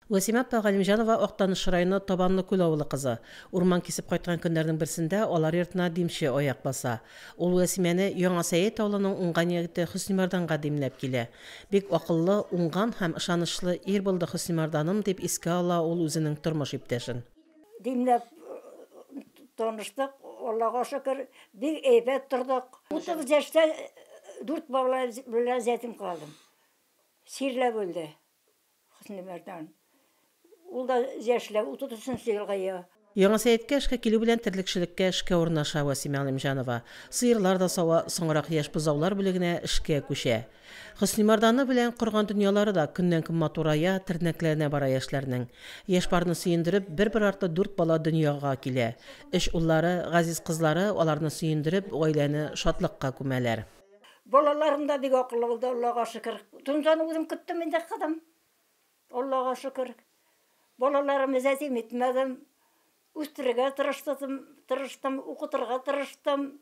Вәсимә апа Галимҗанова Актаныш районы Табанлы Күл авылы кызы. Урман кисеп кайткан көннәрнең берсендә алар йортына димче аяк баса. Ул Вәсимәне Яңа Сәет авылының уңган егете Хөснимәрданга димләп килә. Бик акыллы, уңган һәм ышанычлы ир булды Хөснимәрданым, дип искә ала ул үзенең тормыш иптәшен. Димләп таныштык, Аллага шөкер, бик әйбәт тордык. 30 яшьтә дүрт бала белән ятим калдым. Чирләп үлде. Хөснимәрдан. Ул да яшьләп, 33 елга я. Яңа Сәеткә эшкә килү белән терлекчелеккә эшкә урнаша Вәсимә Галимҗанова. Сыерлар да сава, соңрак яшь бозаулар бүлегенә эшкә күчә. Хөснимәрданы белән корган дөньялары да көннән-көн матурая, тернәкләнә бара яшьләрнең. Яшь парны сөендереп, бер-бер артлы дүрт бала дөньяга килә. Өч уллары, газиз кызлары аларны сөендереп, гаиләне шатлыкка күмәләр. Балаларым да бик акыллы булды, Аллага шөкер. Дөньяны үзем көттем инде, кызым. Аллага шөкер. Балаларымны ятим итмәдем. Үстерергә тырыштым, тырыштым, укытырга тырыштым.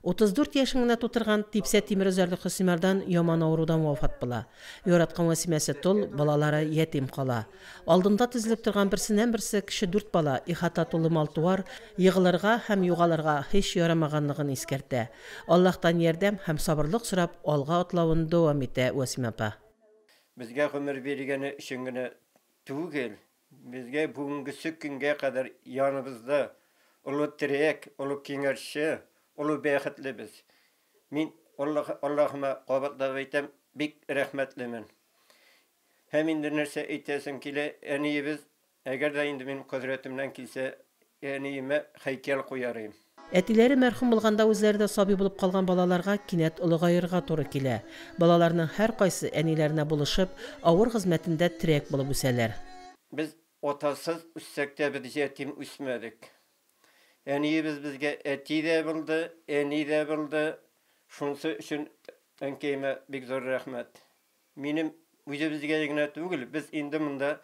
34 яшен генә тутырган типсә тимер өзәрлек Хөснимәрдан яман авырудан вафат була. Яраткан Вәсимәсе тол, балалары ятим кала. Алдында тезелеп торган берсеннән-берсе кече дүрт бала, ихата тулы мал-туар, егылырга һәм югалырга һич ярамаганлыгын искәртә. Аллаһтан ярдәм һәм сабырлык сорап, алга атлавын дәвам итә Вәсимә апа. Безгә гомер биргәне өчен генә түгел, безгә бүгенгесе көнгә кадәр яныбызда олы терәк, олы киңәшче, олы бәхетле без. Мин Аллаһ, Аллаһыма кабатлап әйтәм, бик рәхмәтлемен. Һәм инде нәрсә әйтәсем килә, әниебез, әгәр дә инде минем кодрәтемнән килсә, әниемә һәйкәл куяр идем. Әтиләре мәрхүм булганда үзләре дә сабый булып калган балаларга кинәт олыгаерга туры килә. Балаларның һәркайсы әниләренә булышып, авыр хезмәтендә терәк булып үсәләр. Без атасыз үссәк тә, без ятим үсмәдек. Әниебез безгә әти дә булды, әни дә булды. Шунысы өчен әнкәемә бик зур рәхмәт. Минем үзебезгә генә түгел, без инде монда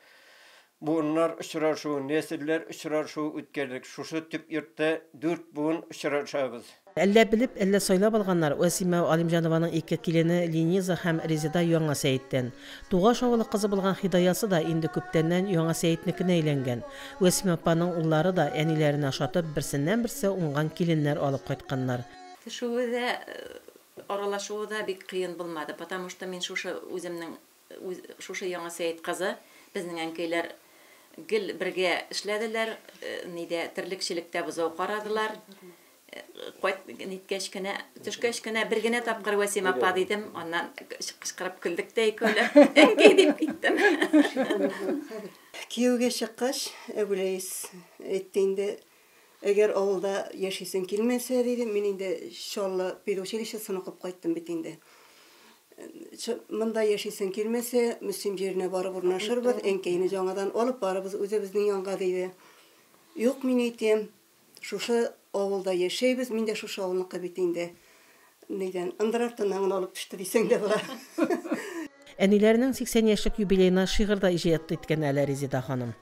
буыннар очрашуы, нәселләр очрашуы үткәрдек. Шушы төп йортта дүрт буын очрашабыз. Әллә белеп, әллә сайлап алганнар, Вәсимә Галимҗанованың ике килене Лениза һәм Резеда Яңа Сәеттән. Тугаш авылы кызы булган Хидаясы да инде күптәннән Яңа Сәетнекенә әйләнгән. Вәсимә апаның уллары да әниләрен ошатып, берсеннән-берсе уңган киленнәр алып кайтканнар. Төшүе дә, аралашуы да бик кыен булмады, потому что мин шушы үземнең шушы Яңа Сәет кызы, безнең әнкәйләр гел бергә эшләделәр, нидә терлекчелектә бозау карадылар. Кайт ниткәч кенә, төшкәч кенә бер генә тапкыр Вәсимә апа дидем, аннан кычкырып көлдек тә икәүләп. Әнкәй дип киттем. Кияүгә чыккач, Әбүләис әйтте инде, әгәр авылда яшисең килмәсә, диде, мин инде Чаллы педучилищесын укып кайттым бит инде. Монда яшисең килмәсә, Мөслим җиренә барып урнашырбыз, әнкәйне яңадан алып барырбыз үзебезнең янга, диде. Юк, мин әйтәм, шушы авылда яшәйбез, мин дә шушы авылныкы бит инде. Нидән, ындыр артыннан гына алып төште дисәң дә була. Әниләренең 80 яшьлек юбилеена шигырь дә иҗат иткән әле Резеда ханым.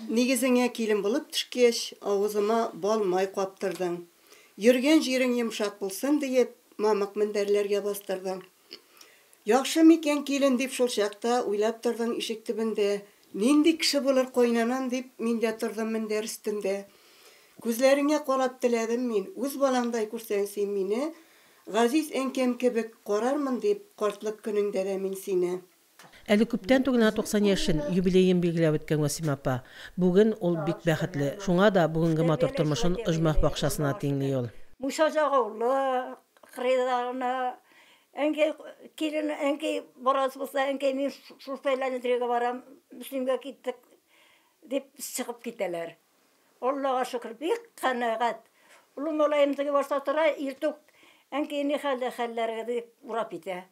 Нигезеңә килен булып төшкәч, авызыма бал-май каптырдың. Йөргән җирең йомшак булсын диеп, мамык мендәрләргә бастырдың. Яхшы микән килен дип шул чакта уйлап тордың ишек төбендә. Нинди кеше булыр кайнанам дип мин дә тордым мендәр өстендә. Күзләреңә карап теләдем мин, үз балаңдай күрсәң син мине, газиз әнкәм кебек карармын дип, картлык көнеңдә дә мин сине. Әле күптән түгел генә 90 яшен, юбилеен билгеләп үткән Вәсимә апа. Бүген ул бик бәхетле. Шуңа да бүгенге матур тормышын оҗмах бакчасына тиңли ул. Муса җагаулы, кырыйда гына. Әнкәй килен, әнкәй барасы булса, әнкәй мин шул фәйләнедергә барам, Мөслимгә киттек дип чыгып китәләр. Аллага шөкер, бик канәгать. Олы малаем теге башта тора, иртүк әнкәй ни хәлдә хәлләрегез дип урап итә.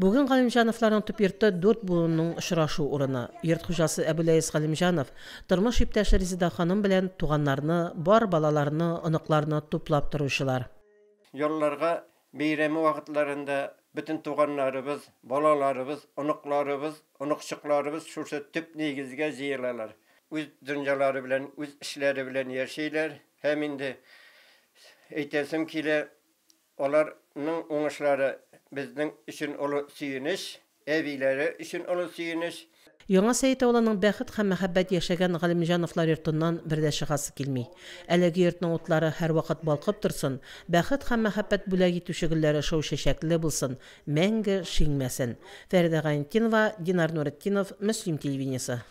Бүген Галимҗановларның төп йорты дүрт буынның очрашу урыны. Йорт хуҗасы Әбүләис Галимҗанов тормыш иптәше Резеда ханым белән туганнарны, бар балаларны, оныкларны туплап торучылар. Ялларга бәйрәме вакытларында бөтен туганнарыбыз, балаларыбыз, оныкларыбыз, оныкчыкларыбыз шушы төп нигезгә җыелалар. Үз дөньялары белән, үз эшләре белән яшиләр. Һәм инде әйтәсем килә, аларның уңышлары безнең өчен олы сөенеч, әбиләре өчен олы сөенеч. Яңа Сәет авылының бәхет һәм мәхәббәт яшәгән Галимҗановлар йортыннан бер дә чыгасы килми. Әлеге йортның утлары һәрвакыт балкып торсын, бәхет һәм мәхәббәт бүләк итүче гөлләре шау чәчәкле булсын, мәңге шиңмәсен. Фәридә Гайнетдинова, Динар Нуретдинов, Мөслим телевидениесе.